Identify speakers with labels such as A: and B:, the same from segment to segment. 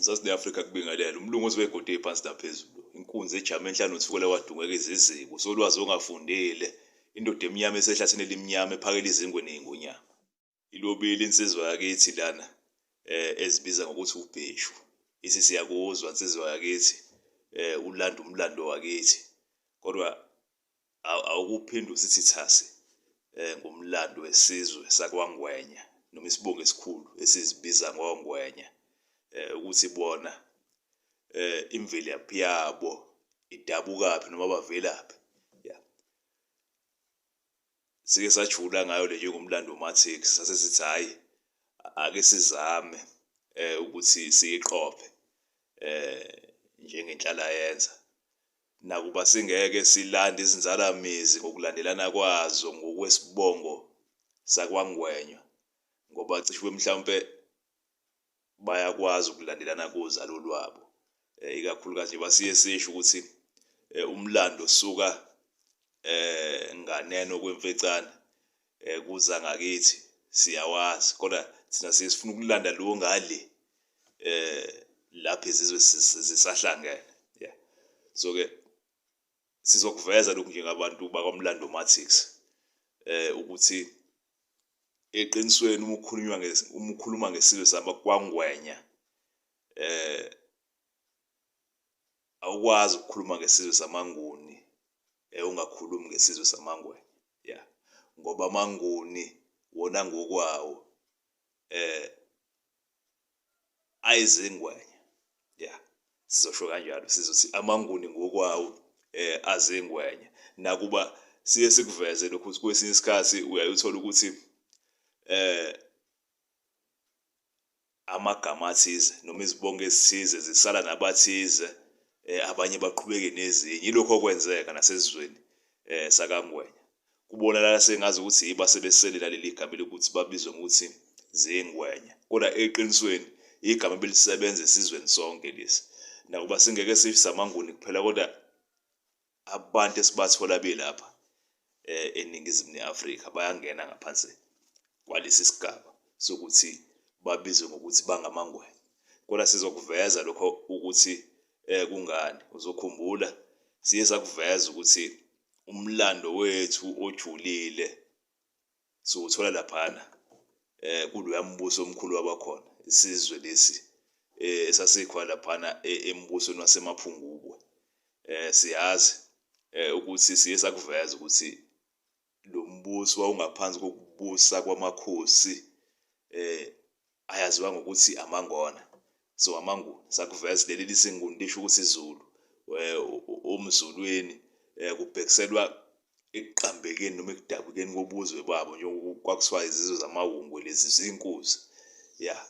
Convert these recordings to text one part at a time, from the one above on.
A: Mzansi ne-Afrika kubingelela umlungu ozwegode phansi naphezulu, inkunzi ejame enhlanu nothukela wadungeka izizibu, solwazi ongafundile, indoda emnyama esehlathini elimnyama ephakela izingwe ney'ngonyama. Ilobile insizwa yakithi lana ezibiza ngokuthi uBheshu. Ithi siyakuzwa nsizwa yakithi, ulanda umlando wakithi, kodwa awukuphinde usithi thasi ngomlando wesizwe sakwaNgwenya noma isibongo esikhulu esizibiza ngoNgwenya, ukuthi bona imvelaphi yabo idabukaphi noma bavelaphi. Ya, sike sajula ngayo le njengomlando matrix, sase sithi hhayi, ake sizame ukuthi siyiqophe njengenhlalayenza. Nakuba singeke silande izinzalamizi ngokulandelana kwazo ngokwesibongo sakwaNgwenya, ngoba cishe mhlawumpe bayakwazi ukulandelana kozalo lwabo, ikakhulukazi njengoba siye sisho ukuthi umlando suka nganeno kwemfecane kuza ngakithi siyawazi, kodwa thina siye sifuna ukulanda lo ngale lapho izizwe zisahlangene. Yeah, so ke sizokuveza lokhu njengabantu bakwaMlando Matrix ukuthi eqinisweni uma ukhuluma ngesizwe sakwaNgwenya awukwazi ukukhuluma ngesizwe samaNguni ungakhulumi ngesizwe samaNgwenya. Yeah, ngoba amaNguni wona ngokwawo ayizingwenya. Yeah, sizosho kanjalo, sizothi amaNguni ngokwawo azingwenya. Nakuba siye sikuveze lokhu ukuthi kwesinye isikhathi uyaye uthole ukuthi amagama athize noma izibongo ezithize zisala nabathize, abanye baqhubeke nezinye. Yilokho okwenzeka nasesizweni sakaNgwenya. Kubonakala sengazi ukuthi yibo asebesele naleli gama lokuthi babizwe ngokuthi zingwenya, kodwa eqinisweni igama ebelisebenza esizweni sonke lesi. Nakuba singeke sisho samaNguni kuphela, kodwa abantu esibathola belapha eNingizimu ne-Afrika bayangena ngaphansi kwalesi sigaba sokuthi babizwe ngokuthi bangamaNgwenya. Kodwa sizokuveza lokho ukuthi kungani. Uzokhumbula siye sakuveza ukuthi umlando wethu ojulile siwuthola laphana kuloya mbuso omkhulu wabakhona, isizwe lesi esasikhona laphana embusweni waseMaphungubwe. Siyazi ukuthi siye sakuveza ukuthi lo mbuso wawungaphansi kokubusa kwamakhosi ayaziwa ngokuthi amaNgona. So amaNguni sakuveza, leli lithi Nguni lisho ukuthi iZulu, umZulwini kubhekiselwa ekuqambekeni noma ekudabukeni kobuzwe babo, njengoba kwakuthiwa izizwe zamaWungwe lezi zinkuzi. Ya,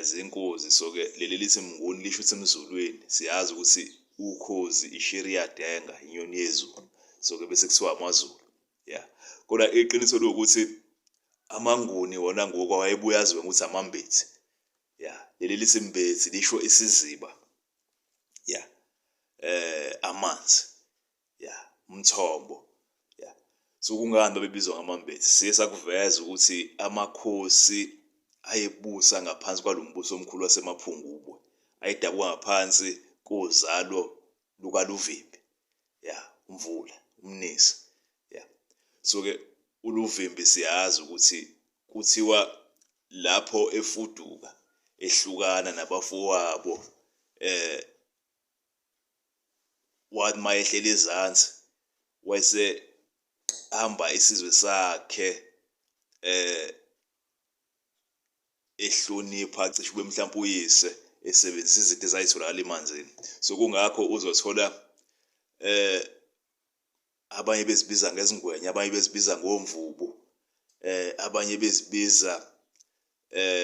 A: zinkuzi. So-ke leli lithi Mnguni lisho ukuthi emZulwini. Siyazi ukuthi ukhozi ishiriyadenga, inyoni yezulu, so-ke bese kuthiwa amaZulu. Ya, kodwa iqiniso liwukuthi amaNguni wona ngoku ayebuye aziwe ngokuthi amaMbethi. Ya, leli lithi Mbethi lisho isiziba, ya, amanzi, ya, umthombo. Ya, so kungani babebizwa ngamaMbethi? Siye sakuveza ukuthi amakhosi ayebusa ngaphansi kwalo mbuso omkhulu waseMaphungubwe ayedabuka ngaphansi kozalo lukaLuvimbi, ya, uMvula, uMnisi. Ya, so ke uLuvimbi siyazi ukuthi kuthiwa lapho efuduka ehlukana nabafowabo, wathi mayehlela ezansi wayese hamba isizwe sakhe ehlonipha cishe kube mhlawumbe uyise, esebenzisa izinto ezayitholakala emanzini. So kungakho uzothola abanye bezibiza ngezingwenya, abanye bezibiza ngomvubu, abanye bezibiza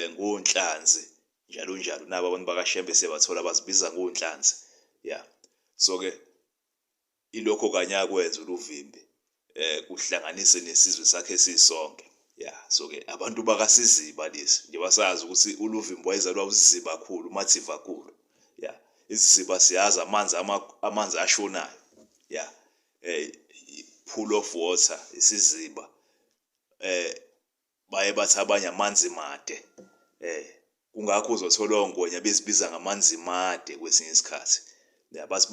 A: ngonhlanzi, njalo njalo. Nabo abantu bakaShembe siyabathola bazibiza ngonhlanzi. Ya, so ke ilokho kanye akwenza uLuvimbi, kuhlanganise nesizwe sakhe sisonke. Ya, so ke abantu bakaSiziba lesi, njengoba sazi ukuthi uLuvimbi wayezalwa uSizibakhulu, uMathivakhulu. Ya, isiziba siyazi amanzi, amanzi ashonayo. Ya, pool of water, isiziba. Baye bathi abanye amanzi made, Kungakho uzothola ongwenya bezibiza ngamanzimade kwesinye isikhathi. Ya, bathi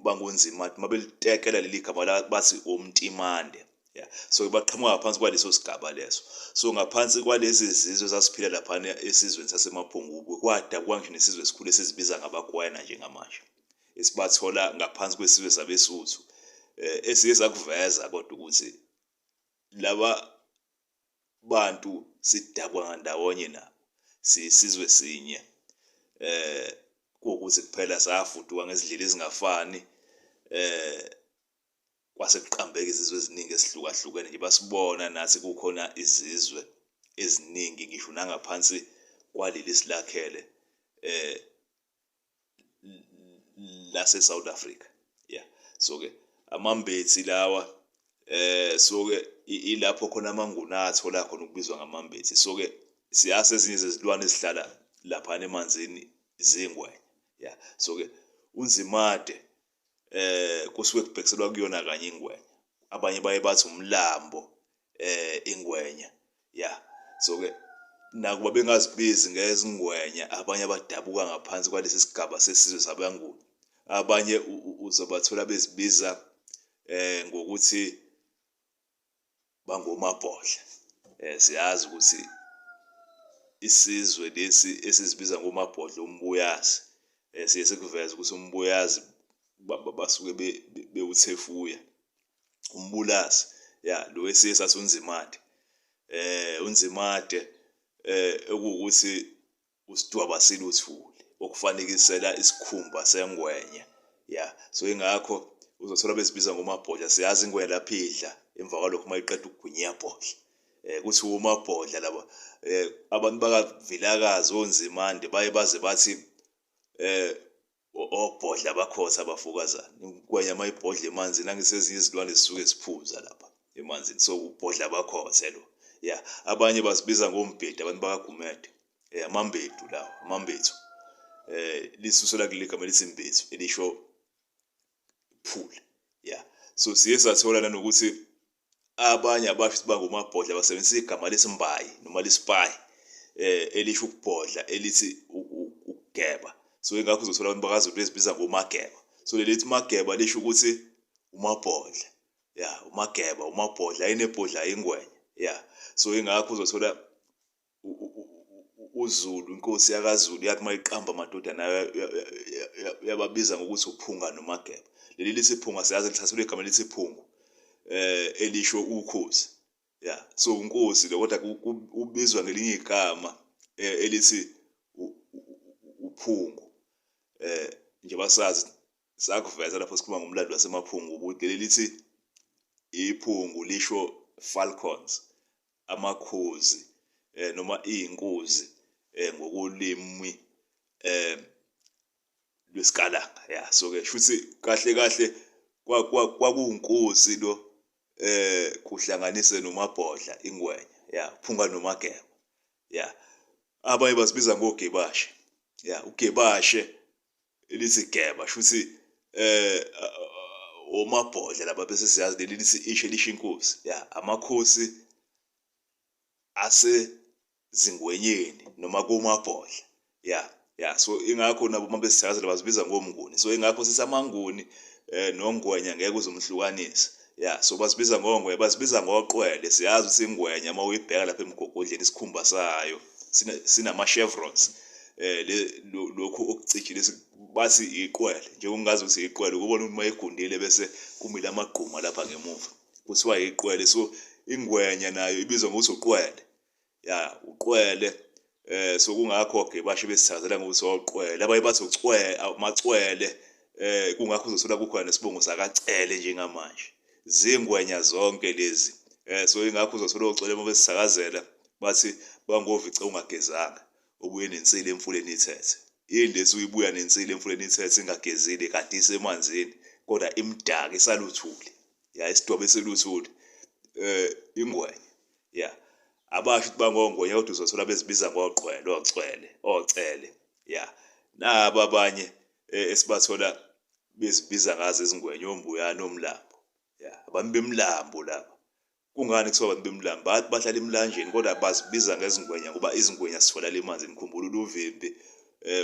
A: bangonzimade, uma belitekela leli gama bathi omntimande. Ya, so baqhamuka ngaphansi kwaleso sigaba leso. So ngaphansi kwalezi zizwe esasiphila laphana esizweni saseMaphungubwe, kwadabuka ngisho nesizwe esikhulu esizibiza ngabakwena njengamanje, esibathola ngaphansi kwesizwe sabeSuthu. Esiye sakuveza kodwa ukuthi laba bantu sidabuka ndawonye nabo, siyisizwe sinye. Kuwukuthi kuphela safuduka ngezindlela ezingafani, kwase kuqambeka izizwe eziningi ezihlukahlukene nje. Basibona nathi kukhona izizwe eziningi ngisho nangaphansi kwaleli silakhele lase South Africa. Yeah, so ke amambethi lawa, so ke ilapho khona amaNguni athola khona ukubizwa ngamambethi. So ke siyazi ezinye zezilwane ezihlala lapha emanzini zingwenya. Yeah, so ke uNzimade kusuke kubhekiselwa kuyona kanye ingwenya. Abanye baye bathi umlambo ingwenya. Yeah, so ke nakuba bengazibizi ngezingwenya abanye abadabuka ngaphansi kwalesi sigaba sesizwe sabaNguni, abanye uzobathola bezibiza ngokuthi bangomabhodla. Siyazi ukuthi isizwe lesi esizibiza ngomabhodla umbuyazi, siye sikuveze ukuthi umbuyazi basuke bewuthefuya umbulazi. Ya, lo esiye sathi uNzimade, uNzimade ekuwukuthi usidwaba siluthuli okufanekisela isikhumba sengwenya. Ya, so ingakho uzothola bezibiza ngomabhodla. Siyazi ingwenya lapho idla, emva kwalokho uma iqeda ukugwinya iyabhodla. Kuthi umabhodla laba, abantu bakaVilakazi oNzimande baye baze bathi obhodla bakhotha abafokazana. Ingwenya uma ibhodla emanzini, angithi ezinye izilwane zisuke ziphuza lapha emanzini, so ubhodla bakhothe lo. Ya, abanye bazibiza ngombhedi abantu bakaGumede, amambedu lawo, amambethu. Lisusela kuleli gama elithi mbethu elisho pool. Ya, so siye sathola nanokuthi abanye abasho ukuthi bangomabhodla basebenzisa igama lesimbayi noma lesipayi, elisho ukubhodla, elithi ukugeba. So ingakho uzothola abantu bakaZulu bezibiza ngomageba. So leli lithi mageba lisho ukuthi umabhodla. Ya, umageba, umabhodla, ayinebhodla ingwenya. Ya, so ingakho uzothola uZulu, inkosi yakaZulu yathi mayiqamba amadodana yababiza ngokuthi uPhunga noMageba. Leli lithi Phunga siyazi lithathelwe igama elithi Phungu, elisho ukhozi. Ya, so unkosi lo, kodwa ubizwa ngelinye igama elithi uPhungu. Njengoba sazi sakuveza lapho sikhuluma ngomlando waseMaphungu ukuthi leli lithi iphungu lisho falcons, amakhozi, noma iy'nkozi ngokolimi lwesiKalanga. Ya, so ke shuthi kahle kahle kwakuwunkosi lo, kuhlanganise nomabhodla ingwenya. Ya, Phunga noMageba. Ya, abanye bazibiza ngogebashe. Ya, ugebashe elithi geba shuthi omabhodla laba, bese siyazi leli lithi ishe lisho inkosi. Ya, amakhosi asezingwenyeni noma kumabhodla. Ya, ya, so ingakho nabo uma besithakazela bazibiza ngoMnguni. So ingakho sisamanguni nongwenya ngeke uzumhlukanise. Ya, so bazibiza ngongwenya, bazibiza ngoqwele. Siyazi ukuthi ingwenya uma uyibheka lapha emgogodleni isikhumba sayo sinama chevrons, lokhu okucijile bathi iqwele. Njengokungazi ukuthi iqwele ukubona ukuthi uma igundile bese kumile amagquma lapha ngemuva, kuthiwa iqwele. So ingwenya nayo ibizwa ngokuthi uqwele. Ya, uqwele. So kungakho ke basho besithakazela ngokuthi oqwele, abaye bathi ucwele, amacwele. Kungakho uzothola kukhona nesibongo sakaCele njengamanje. Zingwenya zonke lezi. So ingakho uzothola ocwele uma besithakazela bathi bangovice ungagezanga, ubuye nensila emfuleni ithethe. Yini lesi uyibuya nensila emfuleni ithethe ingagezile, kade isemanzini kodwa imdaka isaluthuli. Ya, isidwaba esiluthuli, ingwenya. Ya, abasho ukuthi bangongwenya kodwa uzothola bezibiza ngoqwele, ocwele, ocele. Ya, naba abanye esibathola bezibiza ngazo izingwenya, ombuyane, omlambo. Ya, abantu bemlambo laba. Kungani kuthiwa abantu bemlambo? Bathi bahlala emlanjeni kodwa bazibiza ngezingwenya ngoba izingwenya zitholakala emanzini. Khumbula uLuvimbi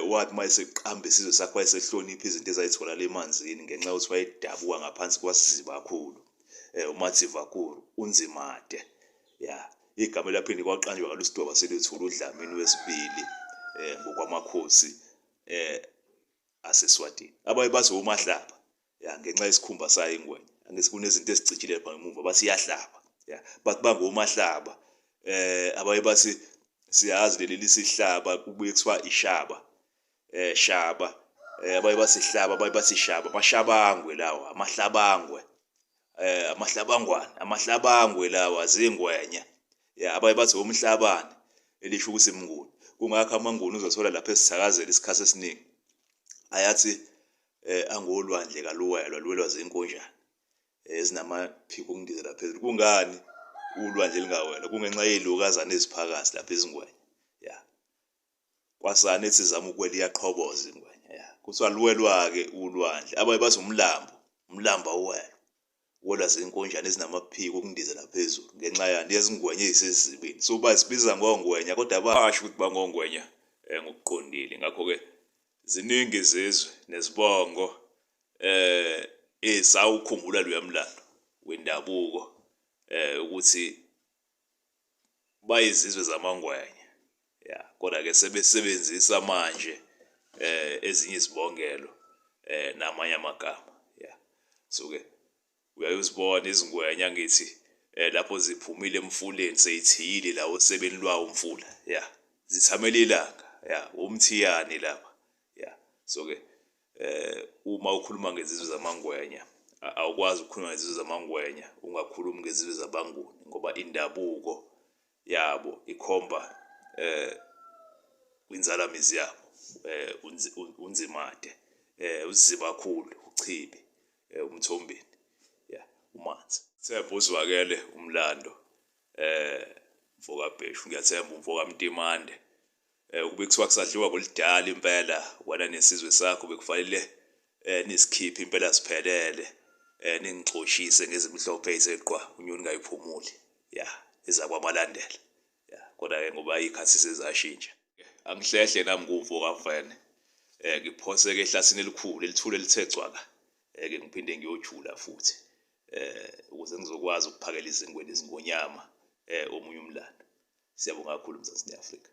A: wathi uma eseqamba isizwe sakhe wayesehlonipha izinto ezayitholakala emanzini ngenxa yokuthi wayedabuka ngaphansi kwaSizibakhulu, uMathivakuru, uNzimade. Ya, igama elaphinde kwaqanjwa ngalo isidwaba selethula uDlamini wesibili ngokwamakhosi aseSwatini. Abaye bathi uMahlaba, ya, ngenxa yesikhumba sayo ingwenya. Angithi kunezinto ezicijile lapha ngemuva bathi iyahlaba. Ya, bathi bangomahlaba. Abaye bathi siyazi leli lisihlaba kubuye kuthiwa ishaba. Shaba. Abaye bathi hlaba, abaye bathi shaba, amashabangwe lawa, amahlabangwe. Amahlabangwane, amahlabangwe lawa zingwenya. Ya, abaye bathi umhlabane elisho ukuthi mnguni. Kungakho amanguni uzothola lapha esithakazela isikhathi esiningi. Ayathi angolwandle kaluwelwa, luwelwa zinkonjane ezinamaphiko okundizela phezulu. Kungani ulwandle lingawelwa? Kungenxa yey'lokazane eziphakathi lapha izingwenya. Ya. Kwasani ethi zama ukuwela iyaqhoboza ingwenya. Ya. Kuthiwa luwelwa-ke ulwandle. Abaye bathi umlambo, umlambo awuwelwa. Uwelwa zinkonjane ezinamaphiko okundizela phezulu ngenxa yani yezingwenya ey'sezibini. So bazibiza ngongwenya kodwa basho ukuthi bangongwenya ngokuqondile. Ngakho-ke ziningi izizwe nezibongo esawukhumbula loya mlando wendabuko ukuthi bayizizwe zamangwenya. Ya, kodwa ke sebesebenzisa manje ezinye izibongelo namanye amagama. Ya, so ke uyaye uzibone izingwenya ngithi lapho ziphumile emfuleni seyithiyile la osebeni lwawo umfula. Ya, zithamela ilanga. Ya, umthiyane lapha. Ya, so ke uma ukhuluma ngezizwe zamangwenya awukwazi ukukhuluma ngezizwe zamangwenya ungakhulumi ngezizwe zabanguni ngoba indabuko yabo ikhomba kwinzalamizi yabo uNzimade, uZibakhulu, uChibi, uMthombeni, ya, uManzi. Themba uzwakele umlando mfokaBheshu, ngiyathemba umfokaMtimande. Ukube kuthiwa kusadliwa kolidala impela wena nesizwe sakho bekufanele nisikhiphe impela siphelele, ningixoshise ngezimhlophe eyiseqwa unyoni kayiphumuli. Ya, ezakwaMalandela. Ya, kodwa-ke ngoba iy'khathi sezashintsha. Angihlehle nami kumfo kaMfene. Ngiphoseke ehlathini elikhulu elithule lithe cwaka. Ke ngiphinde ngiyojula futhi ukuze ngizokwazi ukuphakela izingwe nezingonyama omunye umlando. Siyabonga kakhulu Mzansi ne-Afrika.